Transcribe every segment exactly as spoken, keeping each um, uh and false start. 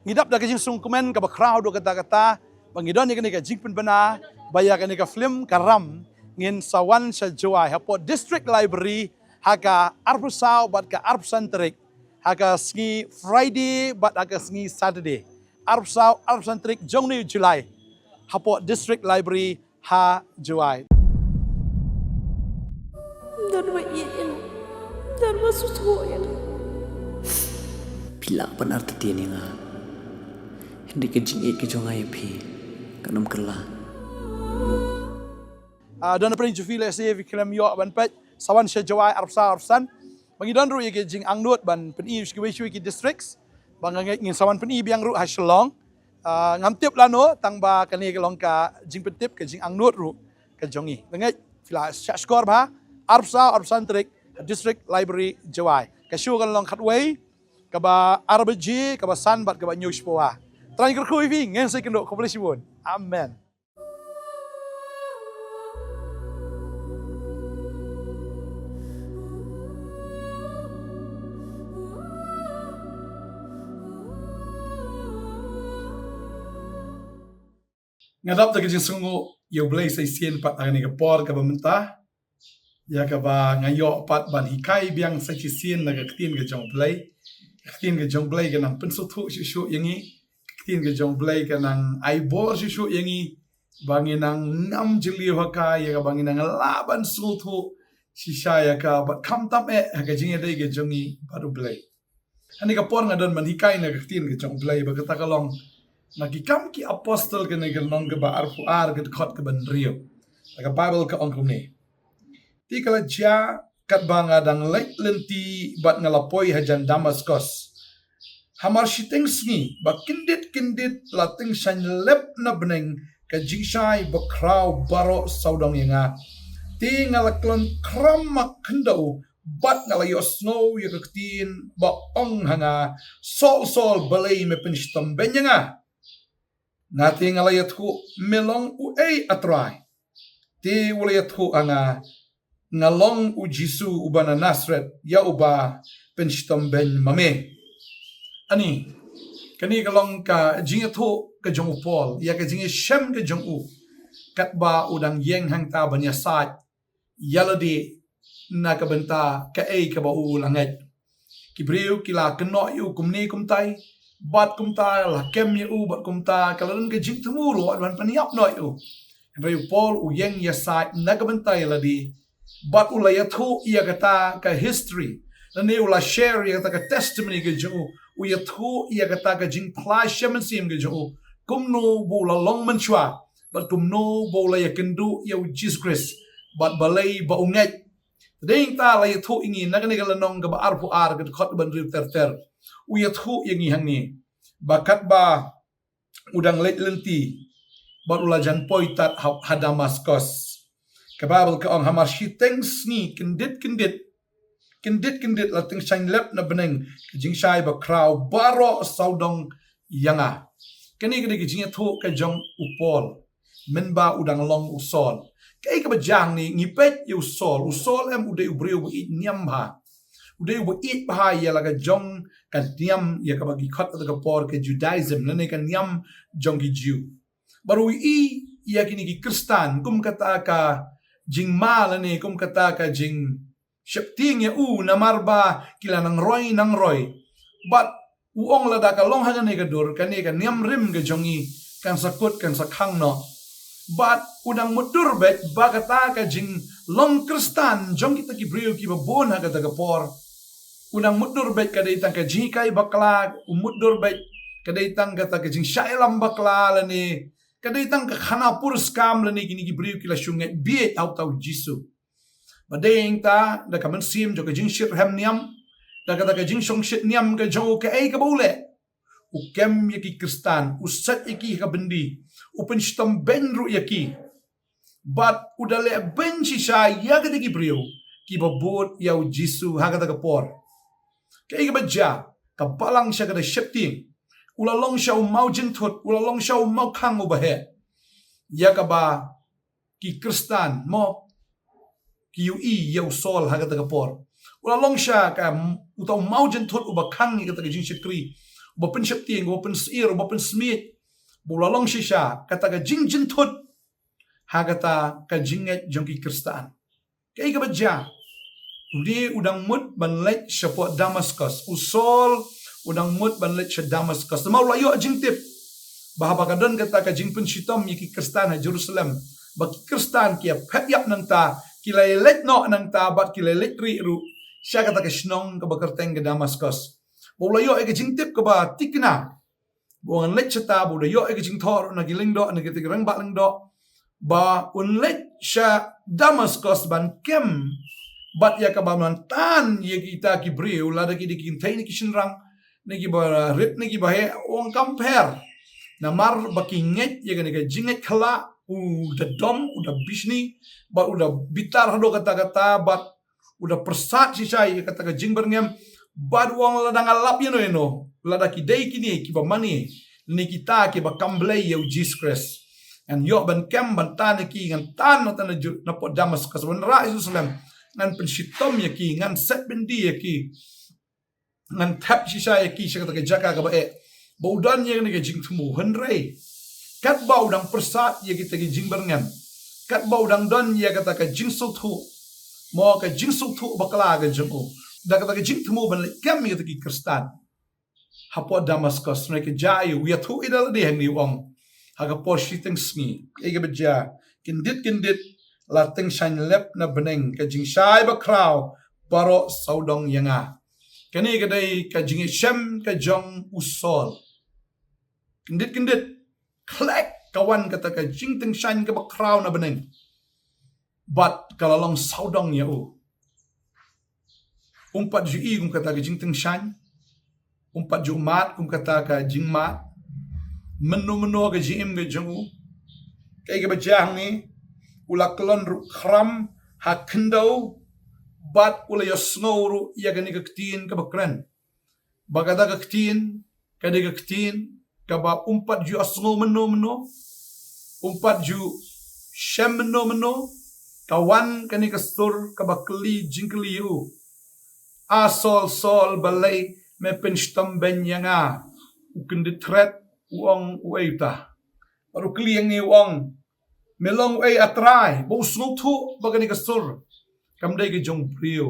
Ngi dap da ka jingsngewkmen kaba khraw haduh katta katta ba ngi don ïa kane ka jingpynbna ba ïa kane ka film Ka Ram ngin sa wan sha Jowai hapoh District Library ha ka arphew saw bad ka arphew san tarik, ha ka sngi Friday bad ha ka sngi Saturday, arphew saw arphew san tarik jong une u July, hapoh District Library ha Jowai. Don ba ïeit ïa nga. Don ba sngewthuh ïa nga. Phi lah ban artatien ïa nga. Hynrei ka jingïeit ka jong nga ïa phi kan ym kylla. Ah, don na pdeng jong phi lehse phi khlem ïoh ban peit, sa wan sha Jowai arphew saw arphew san. Ba ngi don ruh ïa ki jingangnud ban pyni sha kiwei kiwei ki districts. Ba nga ngeit ngin sa wan pyni biang ruh ha Shillong. Ah, ngam tip lano, tang ba kane ka long ka jingpyntip, ka jingangnud ruh ka jong ngi. Nga ngeit phi la shah shkor bha, arphew saw arphew san tarik, District Library Jowai. Ka show kan long khatwei, kaba ar baje, kaba san bad kaba hynñiew shiphew. Trai kyrkhu ïa phi, ngin sa ïakynduh, khublei shibun. Amen. Nga dap da ka jingsngew ïa U Blei sa shisien pat ha kane ka por kaba mynta, ïa kaba nga ïoh pat ban hikai biang sa shisien na ka ktien ka jong U Blei. Ka ktien ka jong U Blei ka nang pynsngewthuh shuh shuh ïa ngi. Ka ktien ka jong U Blei ka nang ai bor shuh shuh ïa ngi ba ngin nang ngam jylliew ha ka, ïa kaba ngin nang lah ban sngewthuh shisha ïa ka bad khamtam eh ha ka jingïadei ka jong ngi bad U Blei. Hangne ka por nga don ban hikai na ka ktien ka jong U Blei ba kata ka long na Ki Kam ki Apostol kane ka lynnong kaba arphew ar, ka dkhot kaba hynriew. Na ka Baibl ka ong kumne: Te ka la jia katba nga dang leit lynti bad nga la poi hajan Damaskos, hamar shiteng sngi, ba kyndit kyndit la tyngshaiñ lep na bneng ka jingshai bakhraw baroh sawdong ïa nga. Te nga la khlem khram ma khyndew bad nga la ïohsngew ïa ka ktien ba ong ha nga: Saul, Saul, balei me pynshitom beiñ ïa nga? Nga te nga la ïathuh: Me long uei, A Trai? Te u la ïathuh ha nga: Nga long U Jisu uba na Nasareth, ïa uba pynshitom beiñ ma me. Ani, kane ka long ka jingïathuh ka jong u Paul ïa ka jingïashem ka jong u katba u dang ïeng hangta ban ïasaid ïa lade na ka bynta kaei kaba u la ngeit. Ki briew ki la kynnoh ïa u kumne kumtai, bad kumta la kem ïa u, bad kumta ka la don ka jingthmu ruh ban pynïap noh ïa u. Hynrei u Paul u ïeng ïasaid na ka bynta ïa lade, bad u la ïathuh ïa kata ka history, lane u la share ïa kata ka testimony ka jong u, u ïathuh ïa kata ka jingphla shem mynsiem ka jong u, kumno ba u la long mynshuwa, bad kumno ba u la ïakynduh ïa U Jisu Khrist, bad balei ba u ngeit. Te dei nangta la ïathuh ïa ngi na kane ka lynnong kaba arphew ar, ka dkhot kaba hynriew ter ter. U ïathuh ïa ngi hangne ba katba u dang leit lynti bad u la jan poi tad ha, ha Damaskos, ka Baibl ka ong: Hamar shiteng sngi kyndit kyndit, kyndit kyndit la tyngshaiñ lep na bneng ka jingshai bakhraw baroh sawdong ïa nga. Kane ka dei ka jingïathuh ka jong u Paul mynba u dang long u Saul. Kaei kaba jia hangne? Ngi peit ïa u Saul. U Saul em u dei u briew ba ïeit niam bha. U dei uba ïeit bha ïa la ka jong ka niam, ïa kaba ki khot kata ka por ka Judaism, lane ka niam jong ki Jiw. Bad u ïohi ïa kine ki Khristan kum kata ka jingma, lane kum kata ka jingsheptieng ïa u, namar ba ki la nang roi nang roi. Bad u ong, lada ka long ha kane ka dur, kane ka niam rim ka jong ngi kan sa kut, kan sa khang noh. Bad u dang mutdur beit ba kata ka jinglong Khristan jong kita ki briew kiba bun ha kata ka por, u dang mutdur beit ka dei tang ka jinghikai bakla, u mutdur beit ka dei tang kata ka jingshah ïalam bakla, lane ka dei tang ka khana puriskam, lane kine ki briew ki la shu ngeit bieit ha uta U Jisu. Bad dei nangta, da ka mynsiem jong ka jingshitrhem niam, da kata ka jingshongshit niam ka jong u, kaei kaba u leh? U kem ïa ki Khristan, u set ïa ki ha ka byndi, u pynshitom beiñ ruh ïa ki. Bad u da leh beiñ shisha ïa kita ki briew kiba bud ïa U Jisu ha kata ka por. Kaei kaba jia? Ka balang sha kata sheptieng. U la long sha u mawjynthut, u la long sha u mawkhang uba heh. Ïa kaba ki Khristan mo ki ïohi ïa u Saul ha kata ka por. U la long sha ka, uta u mawjynthut uba khang ïa kata ka jingshakri. ba pynsheptieng, ba pynsyier, ba pynsmiej, ba u la long shisha kata ka jingjynthut ha kata ka jingngeit jong ki Khristan. Kaei kaba jia? U dei u dang mut ban leit shapoh Damaskus. U Saul u dang mut ban leit sha Damaskus. Namar u la ïoh jingtip ba haba ka don kata ka jingpynshitom ïa ki Khristan ha Jerusalem, ba ki Khristan ki ïa phet ïap nangta, ki la leit noh nangta bad ki la leit rieh ruh sha kata ka shnong kaba kyrteng ka Damaskus. Ba u la ïoh ïa ka jingtip kaba thikna. Ba un leit shata, ba u da ïoh ïa ka jingthoh ruh na ki lyngdoh, na kita ki rangbah lyngdoh, ba un leit sha Damaskus ban kem bad ïa kaba ban tan ïa kita ki briew, lada ki dei ki kynthei ne ki shynrang, ne kiba rit ne kiba heh, u ong kam pher. Namar ba ki ngeit ïa kane ka jingngeit khyllah, u da dom, u da bishni, bad u da bitar haduh katta katta, bad u da pyrsad shisha ïa kata ka jingbyrngem, bad u ong lada nga lap ïano ïano, lada ki dei kine kiba mane, ne kita kiba kam Blei ïa u Jisu Khrist, ngan ïoh ban kem ban tan ïa ki, ngan tan na tana ju-, napoh Damaskus, wanrah Jerusalem, ngan pynshitom ïa ki, ngan set byndi ïa ki, ngan thep shisha ïa ki sha kata ka jaka kaba eh. Ba u don ïa kane ka jingthmu, hynrei katba u dang pyrsad ïa kita ki jingbyrngem, katba u dang don ïa kata ka jingsngewthuh, mo, ka jingsngewthuh bakla ka jong u, da kata ka jingthmu ban leit kem ïa kita ki Khristan hapoh Damaskus, hynrei ka jia ïa u, ïathuh ïa lade hangne, u ong, ha ka por shiteng sngi, kaei kaba jia? Kyndit kyndit la tyngshaiñ lep na bneng, ka jingshai bakhraw baroh sawdong ïa nga. Kane ka dei ka jingïashem ka jong u Saul. Kyndit kyndit, khlek, ka wan kata ka jingtyngshaiñ kaba khraw na bneng, bad ka la long sawdong ïa u. Um pat ju i kum kata ka jingtyngshaiñ, um pat ju mad kum kata ka jingmad. Mynno mynno ka jingim ka jong u, kaei kaba jia hangne? U la kyllon ruh khram ha khyndew, bad u la ïohsngew ruh ïa kane ka ktien kaba kren, ba kata ka ktien ka dei ka ktien kaba um pat ju ïohsngew mynno mynno, um pat ju shem mynno mynno. Ka wan kane ka sur kaba kylli jingkylli ïa u: A Saul, Saul, balei me pynshitom beiñ ïa nga? U kyndit thret, u ong, uei uta? Bad u kylli hangne, u ong, me long uei, A Trai? Ba u sngewthuh ba kane ka sur kam dei ka jong u briew.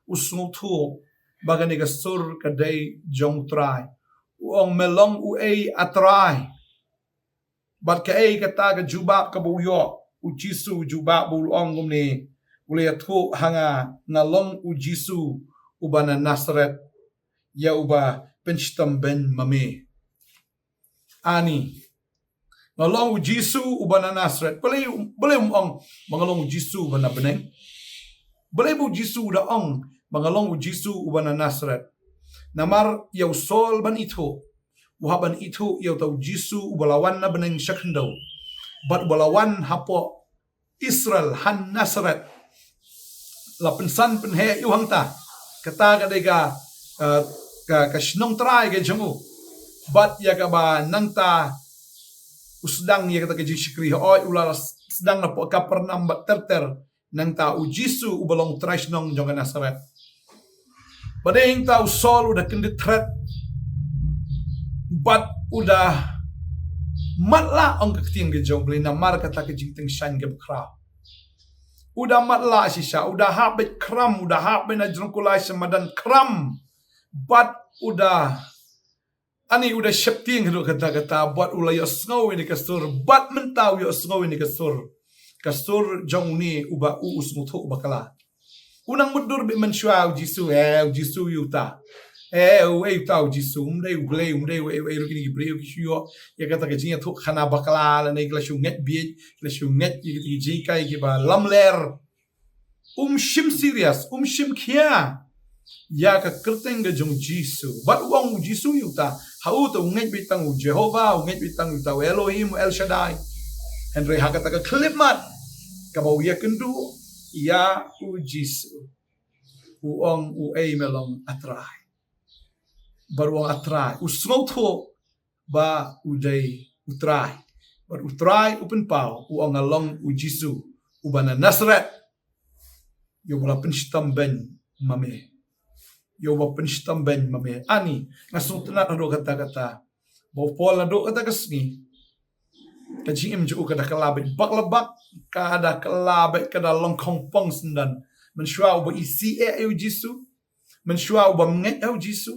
U sngewthuh ba kane ka sur ka dei jong u Trai. U ong, me long uei, A Trai? Bad kaei kata ka jubab kaba u ïoh? U Jisu u jubab bad u ong kumne, u la ïathuh ha nga, nga long u Jisu uba na Nasaret, ïa uba pynshitom beiñ ma me. Ani, nga long u Jisu uba na Nasaret. Balei, balei um ong ba nga long u Jisu uba na bneng? Balei ba u Jisu u da ong ba nga long u Jisu uba na Nasaret? Namar ïa u Saul ban ithuh, u hap ban ithuh ïa uta u Jisu uba la wan na bneng sha khyndew, bad uba la wan hapoh Israel, ha Nasaret. La pynsan pynheh ïa u hangta. Kata ka dei ka, eh, ka, ka shnong trai ka jong u. Bad ïa kaba nangta u sdang ïa kata ka jingshakri, hooid, u la sdang napoh Kapernaum bad ter ter. Nangta u Jisu uba long trai shnong jong ka Nasaret. Bad hangta u Saul u da kyndit thret, bad u da matlah, ong ka ktien ka jong U Blei, namar kata ka jingtyngshaiñ kaba khraw. U da matlah shisha, u da hap beit khram, u da hap beit na jrong kulai sha madan khram. Bad u da, ani, u da sheptieng haduh katta katta, bad u la ïohsngew ïa kane ka sur, bad mynta u ïohsngew ïa kane ka sur. Ka sur jong une uba u, u sngewthuh bakla. U nang mutdur beit mynshuwa u Jisu, eh, u Jisu ïa uta. Eh, uei uta u Jisu, um dei U Blei, um dei uei uei ruh, kine ki briew ki shu ïoh ïa kata ka jingïathuhkhana bakla, lane ki la shu ngeit bieit, ki la shu ngeit ïa kata ka jinghikai kiba lamler. Um shim serious, um shim khia ïa ka kyrteng ka jong u Jisu. Bad u ong u Jisu ïa uta, ha uta u ngeit beit tang u Jehobah, u ngeit beit tang uta u Elohim, u El Shaddai. Hynrei ha kata ka khyllipmat kaba u ïakynduh ïa u Jisu, u ong, uei me long, A Trai? Bad u ong, A Trai. U sngewthuh ba u dei u Trai. Bad u Trai u pynpaw, u ong, nga long u Jisu uba na Nasaret, ïa uba la pynshitom beiñ ma me. ïa uba pynshitom bein ma me. Ani, nga sngewtynnat haduh katta katta ba u Paul naduh kata ka sngi, ka jingim jong u ka da kylla beit bak la bak, ka da kylla beit, ka da long khongpong syndon. Mynshuwa uba isih eh ïa u Jisu, mynshuwa uba ngeit ha u Jisu,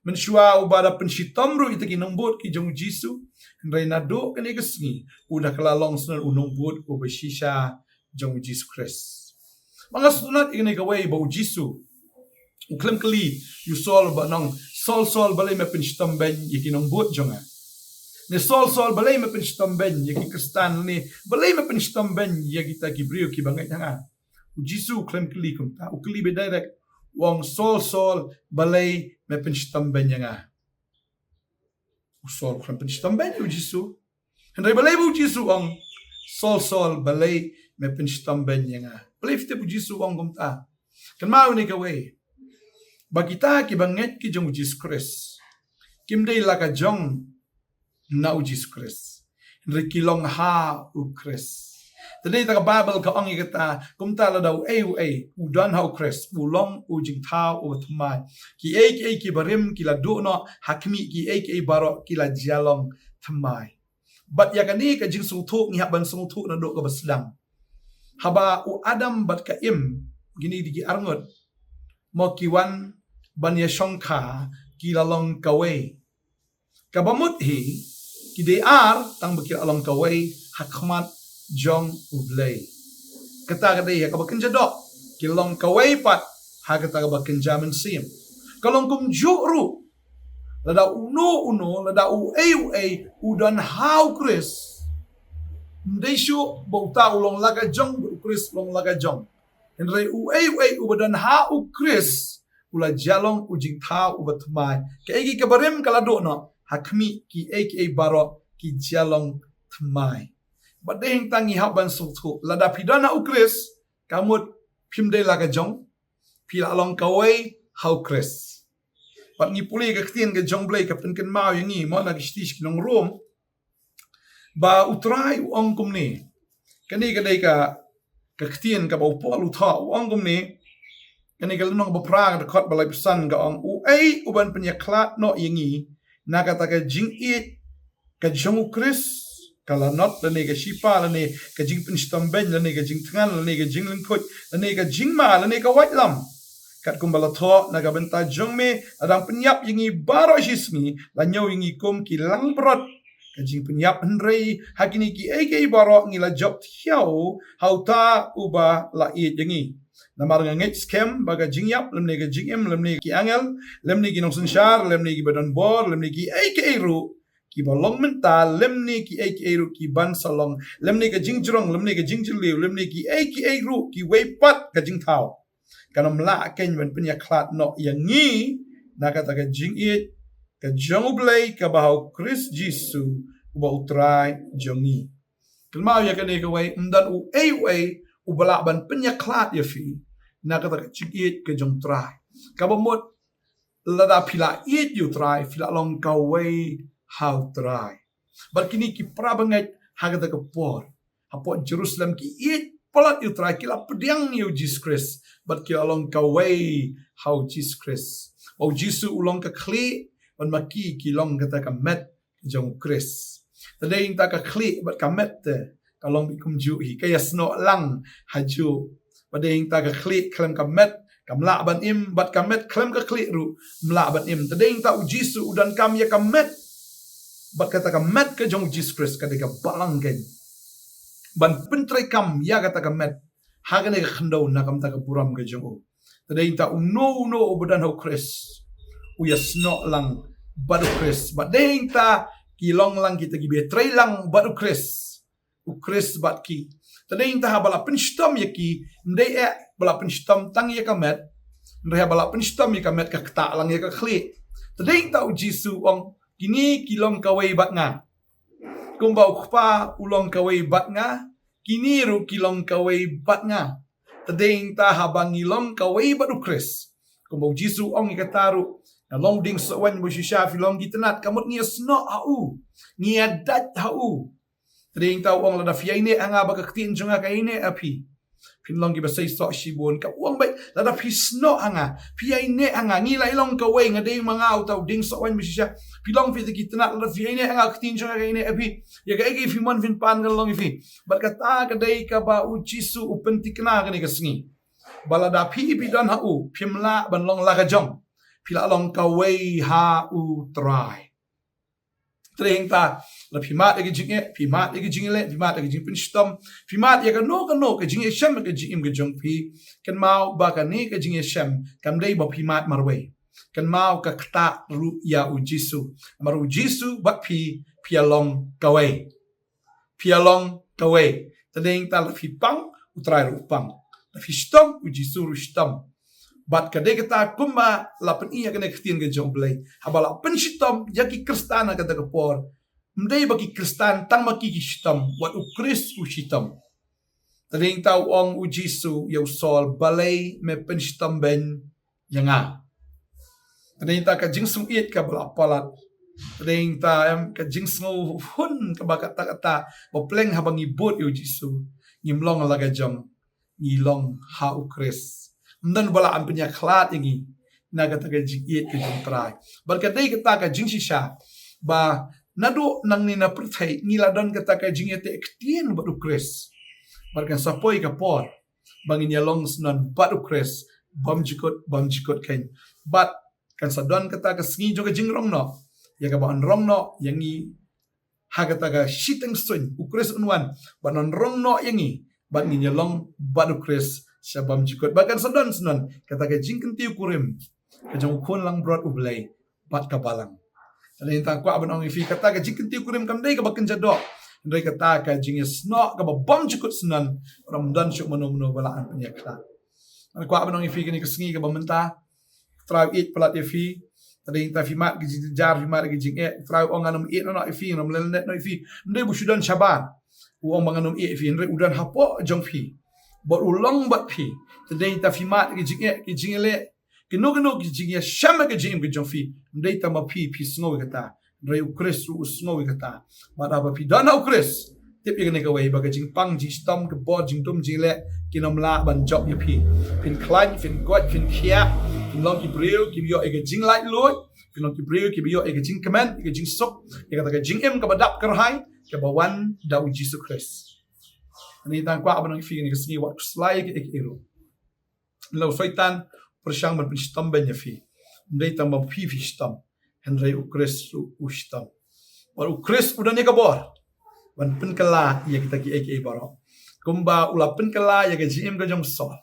mynshuwa uba da pynshitom ruh ïa kita ki nongbud ki jong u Jisu. Hynrei naduh kane ka sngi u da kylla long syndon u nongbud uba shisha jong u Jisu Khrist. Ba nga sngewtynnat ïa kane kawei ba u Jisu u khlem kylli ïa u Saul ba ong, Saul, Saul, balei me pynshitom bein ïa ki nongbud jong nga? Ne Saul, Saul, balei me pynshitom bein ïa ki Khristan? Ne balei me pynshitom bein ïa kita ki briew kiba ngeit ha nga? U Jisu u khlem kylli kumta, u kylli beit direct, u ong, Saul, Saul, balei me pynshitom bein ïa nga? U Saul u khlem pynshitom bein ïa u Jisu. Hynrei balei ba u Jisu u ong, Saul, Saul, balei me pynshitom bein ïa nga? Balei phi tip u Jisu u ong kumta? Kynmaw ïa kane kawei, ba kita kiba ngeit ki jong u Jisu Khrist kim dei la ka jong na u Jisu Khrist, hynrei ki long ha u Khrist. Te dei kata ka Baibl ka ong ïa kata, kumta lada uei uei u don ha u Khrist, u long u jingthaw uba thymmai. Kiei kiei kiba rim ki la duh noh, ha khmih, kiei kiei baroh ki la jia long thymmai. Bad ïa kane ka jingsngewthuh ngi hap ban sngewthuh naduh kaba sdang. Haba u Adam bad ka Im, kine dei ki arngut, mo, ki wan ban ïashongkha, ki la long kawei. Kaba mut hi, ki dei ar, tang ba ki la long kawei ha khmat jong U Blei. Kata ka dei ha kaba kynja doh, ki la long kawei pat ha kata kaba kynja mynsiem. Ka long kumjuh ruh, lada uno uno, lada uei uei u don ha u Khrist, ym dei shuh ba uta u long la ka jong, ba u Khrist u long la ka jong. Hynrei uei uei uba don ha u Khrist u la jia long u jingthaw uba thymmai. Kaei kaei kaba rim ka la duh noh, ha khmih, kiei kiei baroh ki jia long thymmai. Bad dei hangta ngi hap ban sngewthuh, lada phi don ha u Khrist, ka mut phim dei la ka jong, phi la long kawei ha u Khrist. Bad ngi pule ka ktien ka jong U Blei ka pynkynmaw ïa ngi, mo, na ka shithi sha ki nong Rom, ba U Trai u ong kumne. Kane ka dei ka, ka ktien kaba u Paul u thoh, u ong kumne. Kane ka lynnong ba phra, ka dkhot ba laiphew san, ka ong, uei uban pynïakhlad noh ïa ngi na kata ka jingïeit ka jong u Khrist? Ka lanot lane ka shipa lane ka jingpynshitom bein lane ka jingthngan lane ka jinglyngkhuid lane ka jingma lane ka waitlam? Katkum ba la thoh na ka bynta jong me, la dang pynïap ïa ngi baroh shisngi, la ñiew ïa ngi kum ki langbrot. Ka jingpynïap, hynrei ha kine kiei kiei baroh ngi la jop thiaw ha uta uba la ïeit ïa ngi. Namar nga ngeit skhem ba ka jingïap lymne ka jingim lymne ki angel lymne ki nongsynshar lymne kiba don bor lymne kiei kiei ruh kiba long mynta lymne kiei kiei ruh kiban sa long lymne ka jingjrong lymne ka jingjylliew lymne kiei kiei ruh kiwei pat ka jingthaw, kan ym lah kein ban pynïakhlad noh ïa ngi na kata ka jingïeit ka jong U Blei kaba ha u Khrist Jisu uba U Trai jong ngi. Kynmaw ïa kane kawei, ym don uei uei uba lah ban pynïakhlad ïa phi na kata ka jingïeit ka jong U Trai. Kaba mut, lada phi la ïeit ïa U Trai, phi la long kawei ha U Trai. Bad kine ki para bangeit ha kata ka por, hapoh Jerusalem, ki ïeit palat ïa U Trai, ki la pdiang ïa u Jisu Khrist bad ki la long kawei ha u Jisu Khrist. Ba u Jisu u long ka khlieh bad ma ki ki long kata ka met ka jong u Khrist. Te dei hangta ka khlieh bad ka met te ka long beit kumjuh hi, ka ïasnoh lang hajuh. Bad dei hangta ka khlieh khlem ka met kam lah ban im, bad ka met khlem ka khlieh ruh ym lah ban im. Te dei hangta u Jisu u donkam ïa ka met. Bad kata ka met ka jong u Jisu Khrist ka dei ka balang kein ban pyntreikam ïa kata ka met ha kane ka khyndew na ka bynta ka burom ka jong u. Te dei hangta uno uno uba don ha u Khrist u ïasnoh lang bad u Khrist. Bad dei hangta ki long lang kita kiba ïatrei lang bad u Khrist. U Khrist bad ki. Te dei hangta haba la pynshitom ïa ki, ym dei eh ba la pynshitom tang ïa ka met, hynrei haba la pynshitom ïa ka met ka ktah lang ïa ka khlieh. Te dei hangta u Jisu u ong, kine ki long kawei bad nga. Kumba u Kpa u long kawei bad nga, kine ruh ki long kawei bad nga. Te dei hangta haba ngi long kawei bad u Khrist, kumba u Jisu u ong ïa kata ruh, nga long u dieng sohwaiñ, ba shisha phi long ki tnat, ka mut ngi ïasnoh ha u, ngi ïadait ha u. Te dei hangta u ong, lada phi ïaineh ha nga ba ka ktien jong nga ka ïaineh ha phi. Phin long kiba sei soh shibun. Ka ong beit, lada phi snoh ha nga, phi ïaineh ha nga, ngi la ïalong kawei, nga dei ma nga uta u dieng soh waiñ ba shisha. Phi long phi da ki tnat, lada phi ïaineh ha nga, ka ktien jong nga ka ïaineh ha phi. Ïa kaei kaei phi mon phin pan, kan long ïa phi. Bad kata ka dei kaba u Jisu u pynthikna kane ka sngi, ba lada phi, phi don ha u, phim lah ban long la ka jong, phi la long kawei ha u Trai. Te hangta, la phi mad ïa ka jingeh, phi mad ïa ka jingeh, phi mad ïa ka jingpynshitom, phi mad ïa kano kano ka jingïashem ïa ka jingim ka jong phi, kynmaw ba kane ka jingïashem kam dei ba phi mad marwei. Kynmaw ka ktah ruh ïa u Jisu. Namar u Jisu bad phi, phi ïalong kawei. Phi ïalong kawei. Te hangta la phi pang, u Trai ruh u pang. La phi shitom, u Jisu ruh u shitom. Bad ka dei kata kumba la pyni ïa kane ka ktien ka jong u Blei. Haba la pynshitom ïa ki Khristan ha kata ka por, ym dei ba ki Khristan tang ma ki ki shitom, wat u Khrist u shitom. Te hangta u ong u Jisu ïa u Saul, balei me pynshitom beiñ ïa nga? Te hangta ka jingsngewbha kaba la palat. Te hangta em ka jingsngewhun kaba kata kata, ba pleng haba ngi bud ïa u Jisu, ngim long la ka jong, ngi long ha u Khrist. Ym don ba lah ban pynïakhlad ïa ngi na kata ka jingïeit ka jong u Trai. Bad ka dei kata ka jingshisha ba naduh nangne na pyrthei ngi la don kata ka jingïateh ktien bad u Khrist. Bad kan sa poi ka por ba ngin ïalong sngewbha bad u Khrist bymjukut bymjukut keiñ. Bad kan sa don kata ka sngi jong ka jingrong noh, ïa kaba yn rong noh ïa ngi ha kata ka shiteng suiñ, u Khrist un wan ban rong noh ïa ngi, bad ngin ïalong bad u Khrist sha bymjukut. Bad kan sa don sngewbha kata ka jingkyntiew kurim ka jong u Khun langbrot u Blei bad ka Balang. Te hangta kwah ban ong ïa phi, kata ka jingkyntiew kurim kam dei kaba kynja doh, hynrei kata ka jingïasnoh kaba bymjukut sngewbha, ym don shuh mano mano ba lah ban pynïakhlad. Nga kwah ban ong ïa phi kane ka sngi kaba mynta, u Trai u ïeit palat ïa phi. Te hangta phi mad ka jingjynjar, phi mad ka jingeh, u Trai u ong ngan ym ïeit noh ïa phi, ngan ym leh noh ïa phi. Ym dei ba u shu don shabar, u ong ba ngan ym ïeit ïa phi, hynrei u don hapoh jong phi bad u long bad phi. Te hangta phi mad ka jingeh, ka jingeh, kino kino ka jingïashem ka jingim ka jong phi, ym dei tang ma phi phi sngew ïa kata, hynrei u Khrist ruh u sngew ïa kata. Bad haba phi don ha u Khrist, tip ïa kane kawei, ba ka jingpang jingshitom, ka bor jingdum jingleh kin ym lah ban jop ïa phi. Phin khlaiñ, phin koit, phin khiah, phin long ki briew kiba ïoh ïa ka jinglaitluid, phin long ki briew kiba ïoh ïa ka jingkmen, ïa ka jingsuk, ïa kata ka jingim kaba dap kyrhai kaba wan da u Jisu Khrist. Te hangta kwah ban ong ïa phi kane ka sngi, wat khuslai ïa kaei kaei ruh. Lada u Soitan u pyrshang ban pynshitom beiñ ïa phi, ym dei tang ba phi phi shitom, hynrei u Khrist ruh u shitom. Bad u Khrist u don ïa ka bor ban pynkylla ïa kita kiei kiei baroh, kumba u la pynkylla ïa ka jingim ka jong u Saul.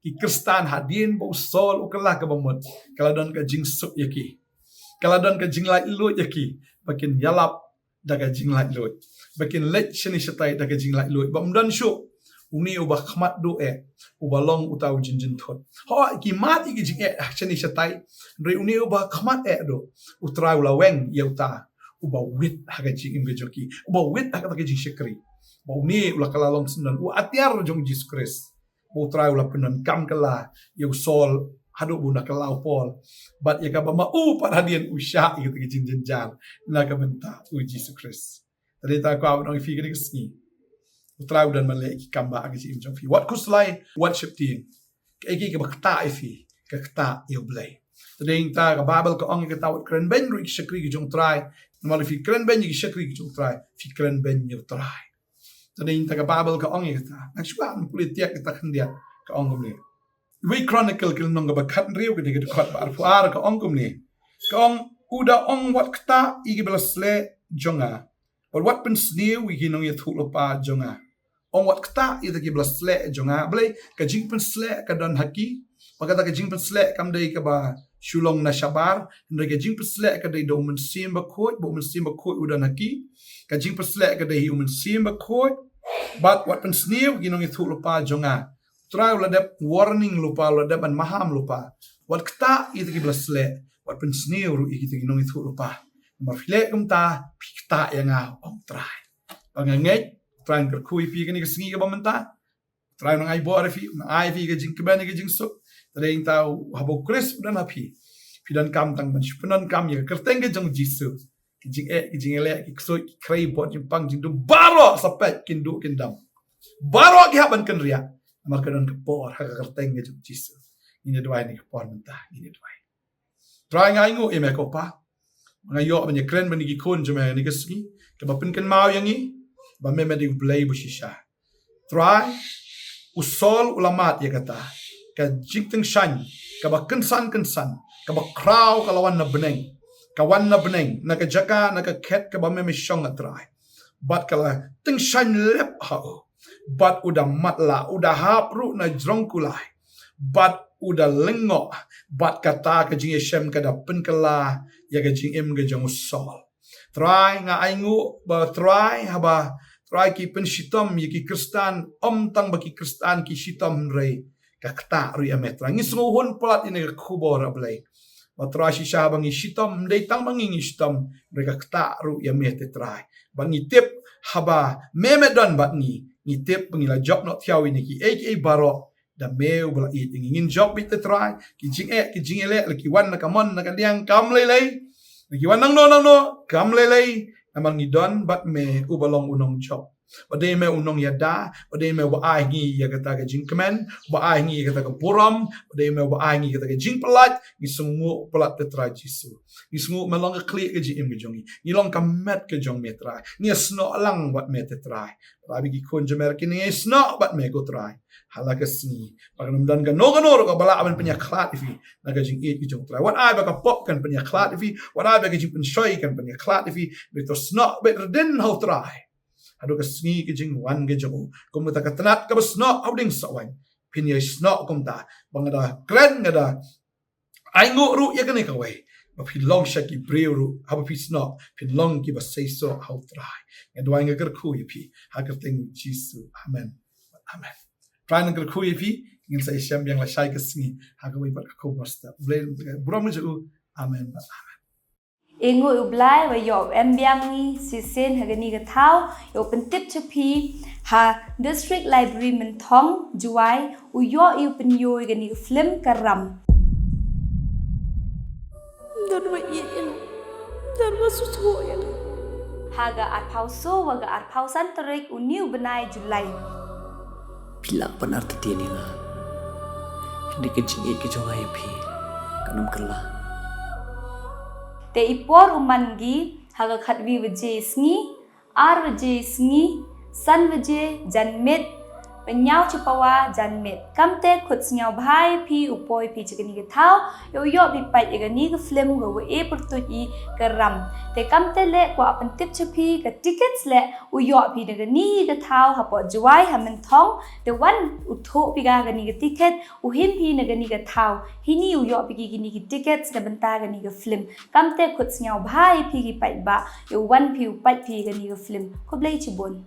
Ki Khristan hadien ba u Saul u kylla kaba mut, ka la don ka jingsuk ïa ki, ka la don ka jinglaitluid ïa ki, ba kin ïalap da ka jinglaitluid, ba kin leit shane shatai da ka jinglaitluid, ba ym don shuh une uba khmat duh eh, uba long uta u jynjynthut. Hooid, ki mad ïa ka jingeh shane shatai, hynrei une uba khmat eh duh, u Trai u la weng ïa uta uba wit ha ka jingim ka jong ki, uba wit ha kata ka jingshakri. Ba une u la kylla long sngewbha u atiar jong u Jisu Khrist. Ba u Trai u la pyndonkam kylla ïa u Saul haduh ba un da kylla u Paul. Bad ïa kaba ma u pat hadien u shah ïa kata ka jingjynjar na ka bynta u Jisu Khrist. Te hangta kwah ban ong ïa phi kane ka sngi, u Trai u don ban leh ki kam ba ha ka jingim jong phi. Wat khuslai, wat sheptieng. Kaei kaei kaba ktah ïa phi, ka ktah ïa u Blei. Te hangta ka Baibl ka ong ïa kata, wat kren beiñ ruh ïa ki shakri ki jong u Trai. Namar lada phi kren beiñ ïa ki shakri ki jong u Trai, phi kren beiñ ïa u Trai. Te hangta ka Baibl ka ong ïa kata. Ngan shu wan pule tiak kata khyndiat, ka ong kumne. Wei Chronicle ka lynnong kaba khathynriew, ka dei ka dkhot ba arphew ar, ka ong kumne. Ka ong, u da ong, wat ktah ïa kiba la sleh jong nga, bad wat pynsniew ïa ki nongïathuhlypa jong nga. Ong wat ktah ïa kita kiba la sleh jong nga. Balei? Ka jingpynsleh ka don ha ki. Bad kata ka jingpynsleh kam dei kaba shu long na shabar, hynrei ka jingpynsleh ka dei da u Mynsiem Bakhuid, ba u Mynsiem Bakhuid u don ha ki. Ka jingpynsleh ka dei hi u Mynsiem Bakhuid. Bad wat pynsniew ïa ki nongïathuhlypa jong nga. U Trai u la dep warning lypa, u la dep ban maham lypa. Wat ktah ïa kita kiba la sleh, wat pynsniew ruh ïa kita ki nongïathuhlypa. Namar phi leh kumta, phi ktah ïa nga, ong u Trai. Ba nga ngeit, u Trai un kyrkhu ïa phi kane ka sngi kaba mynta. U Trai un ai bor ïa phi, un ai phi ka jingkmen, ka jingsuk. Te hangta haba u Khrist u don ha phi, phi donkam tang ban shu pyndonkam ïa ka kyrteng ka jong u Jisu. Ki jingeh, ki jingleh, ki ksuid, ki khrei, bor jingpang jingdum, baroh sa peit kin duh kin dam. Baroh ki hap ban kynriah. Namar ka don ka por ha ka kyrteng ka jong u Jisu. Ngin ïa duwai ha kane ka por mynta, ngin ïa duwai. Trai, nga ainguh ïa me ko Pa. Nga ïoh ban ïa kren bad kine ki khun jong me ha kane ka sngi, kaba pynkynmaw ïa ngi ba me, me dei U Blei ba shisha. Trai, u Saul u la mad ïa kata ka jingtyngshaiñ kaba kynsan kynsan, kaba khraw, ka la wan na bneng. Ka wan na bneng, na ka jaka, na ka khet kaba me, me shong, A Trai. Bad ka la tyngshaiñ lep ha u. Bad u da matlah, u da hap ruh na jrong kulai. Bad u da lyngngoh, bad kata ka jingïashem ka da pynkylla ïa ka jingim ka jong u Saul. Trai, nga ainguh ba Trai, haba Trai ki pynshitom ïa ki Khristan, ym tang ba ki Khristan ki shitom, hynrei ka ktah ruh ïa me Trai. Ngi sngewhun palat ïa kane ka khubor, A Blei, ba Trai, shisha haba ngi shitom, ym dei tang ba ngi, ngi shitom, hynrei ka ktah ruh ïa me te Trai. Ba ngi tip haba me, me don bad ngi, ngi tip ba ngi la jop noh thiaw ïa kine kiei kiei baroh, da me uba la ïeit ïa ngi. Ngin jop beit te Trai, ki jingeh, ki jingïaleh, la ki wan na ka mon na ka liang, kam lei lei. La ki wan nangno nangno, kam lei lei. Namar ngi don bad me uba long u nongjop. Ba dei me u nongïada, ba dei me uba ai ngi ïa kata ka jingkmen, uba ai ngi ïa kata ka burom, ba dei me uba ai ngi ïa kata ka jingpyllait. Ngi sngewnguh palat te Trai Jisu. Ngi sngewnguh me long ka khlieh ka jingim ka jong ngi. Ngi long ka met ka jong me Trai. Ngi ïasnoh lang bad me te Trai. Trai, ba ki khun jong me ruh kin ïasnoh bad me ko Trai. Ha la ka sngi, ba kan ym don kano kano ruh kaba lah ban pynïakhlad ïa phi na ka jingïeit ka jong u Trai. Wat ai ba ka pop kan pynïakhlad ïa phi, wat ai ba ka jingpynshoi kan pynïakhlad ïa phi. Beit to snoh, beit rdin ha u Trai haduh ka sngi ka jingwan ka jong u. Kumta ka tnat kaba snoh ha u dieng sohwaiñ, phin ïai snoh kumta. Ba nga da kren, nga da ainguh ruh ïa kane kawei, ba phi long sha ki briew ruh, haba phi snoh, phin long kiba seisoh ha u Trai. Nga duwai, nga kyrkhu ïa phi ha ka kyrteng u Jisu. Amen. Amen. Trai, nga kyrkhu ïa phi. Ngin sa ïashem biang lashai ka sngi ha kawei pat ka khubor step. U Blei un burom ïa u. Amen. Amen. Ainguh ïa u Blei ba ïoh em biang ngi shisien ha kane ka thaw, ïa u pyntip sha phi ha District Library Mynthong, Jowai, u ïoh ïa u pynïoh ïa kane ka film Ka Ram. Don ba ïeit ïa nga, don ba sngewsih ïa nga. Ha ka arphew saw wa ka arphew san tarik une u bnai July. Phi lah ban artatien ïa nga, hynrei ka jingïeit ka jong nga ïa phi kan ym kylla. Te i por u man ki ha ka khatwi baje sngi, ar baje sngi, san baje janmiet, hynñiew chipawa janmiet. Kamte khut sngewbha ïa phi u poi phi cha kane ka thaw, ïa u ïoh phi peit ïa kane ka film kaba e pyrtuid i Ka Ram. Te kamte leh kwah pyntip cha phi ka tickets leh u ïoh phi na kane ka thaw hapoh Jowai ha Mynthong. Te wan u thoh phi ka kane ka ticket, u him phi na kane ka thaw. Hini u ïoh phi ki kine ki tickets na bynta kane ka film. Kamte khut sngewbha ïa phi ki paidbah, ïa u wan phi u peit phi kane ka film. Khublei chibun.